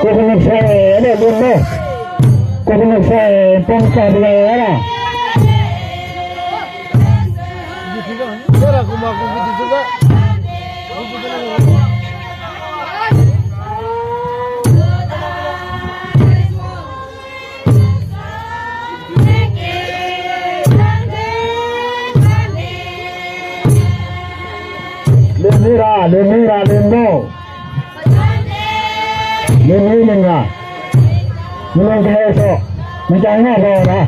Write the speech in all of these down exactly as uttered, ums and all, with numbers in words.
Kukunuk se, ele, lun mo. Kukunuk se, pom sa de la. Lemira, lemira, lemo. Lemira, lemira. Lemira, lemira. Lemira, lemira.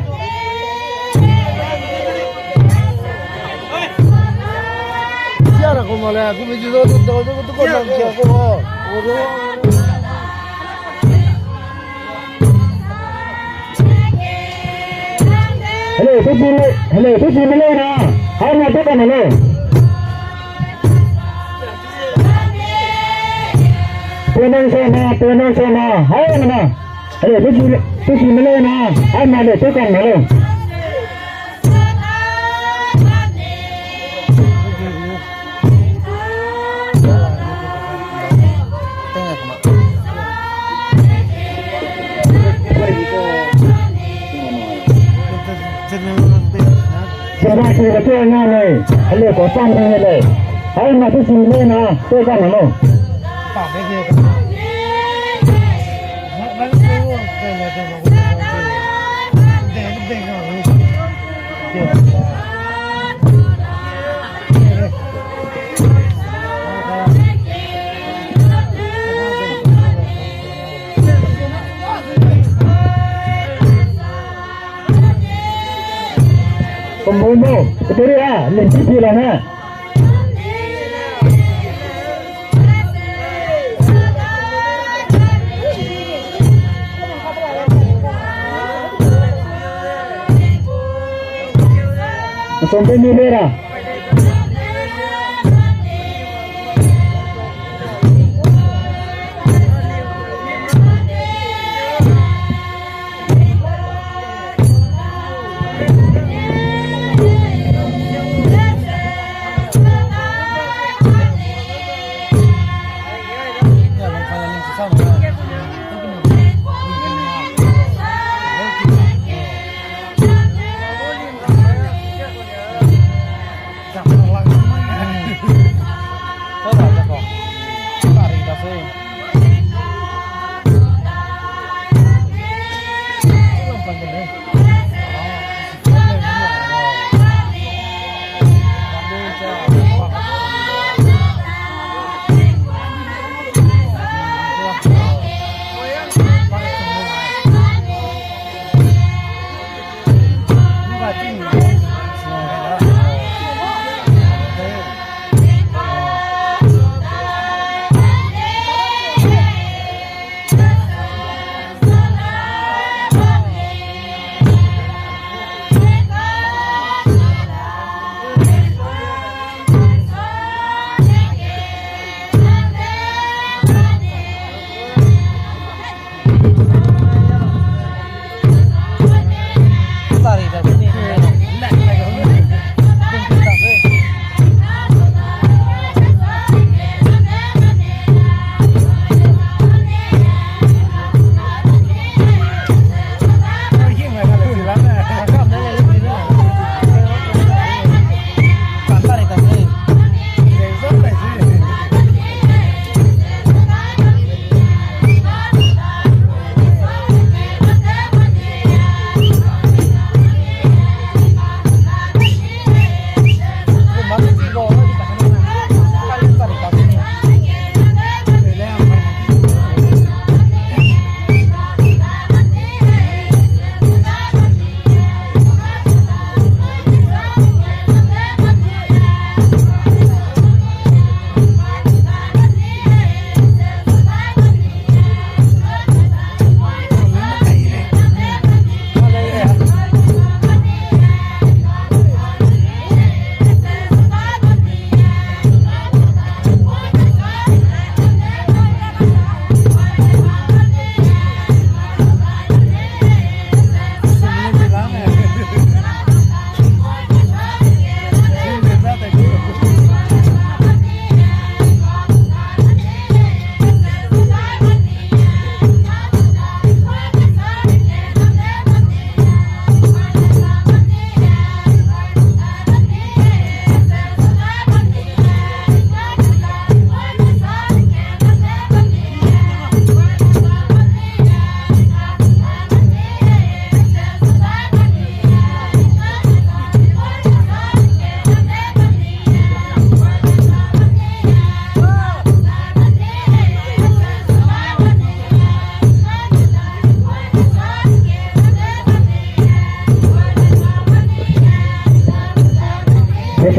Hello, tesi le, hello, tesi le na. Hai na, teka na le. Penang se na, penang se na. Hai na. Hello, tesi le, tesi le na. Hai na le, teka na le. Sera ki ba tua nga nei, ale ko sam nei le. Hai na tu sim nei na, tu ka na no. Pembumo, kederi a, limpi pi la ne. Asombe ni bera.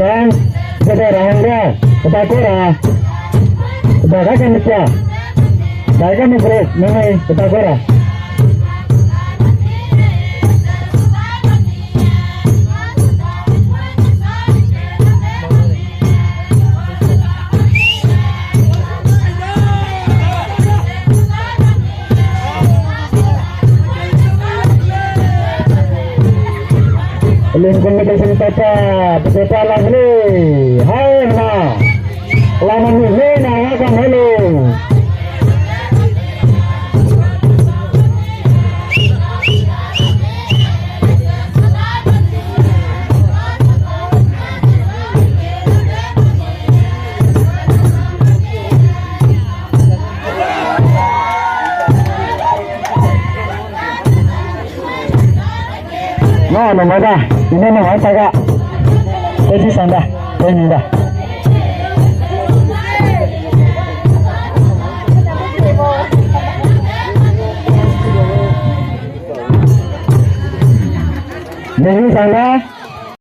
Bang, bebe ra hangge, kebak kau ra. Kebak ga kane tia. Bai ga me group, nang ai, kebak kau ra. Lim competition papa, papa lang le. Hai na. Lama ni le na ya kan hello. No, no, no, da. Ine no, ai ta ga. Te di sang da. Te ni da. Te di sang da.